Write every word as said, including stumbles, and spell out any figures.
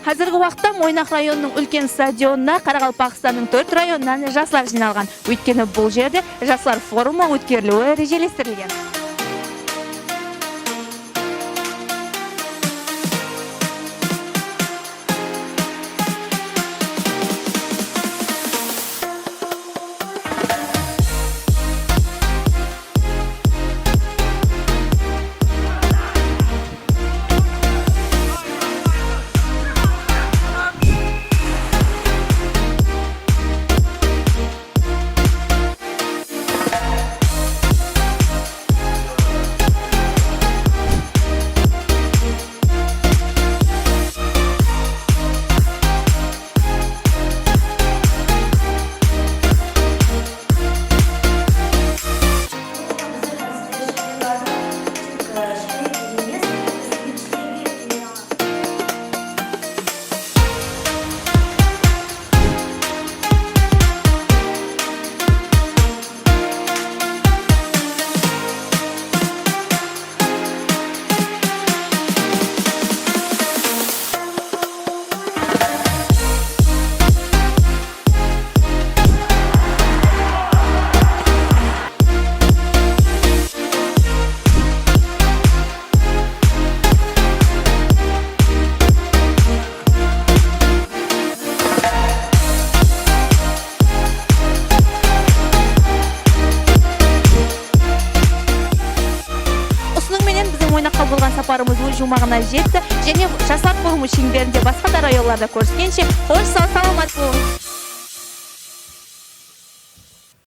Házirgi waqıtta Moynaq rayonınıń úlken stadionına Qaraqalpaqstannıń tórt rayonınan jaslar jıynalǵan. Óytkeni bul jerde jaslar forumı ótkeriliwi rejelestirilgen. Usınıń menen biziń Moynaqqa bolǵan saparımız óz juwmaǵına jetti. Jáne jaslar forumı sheńberinde basqa da rayonlarda kóriskenshe, xosh, saw-salamat bolıń!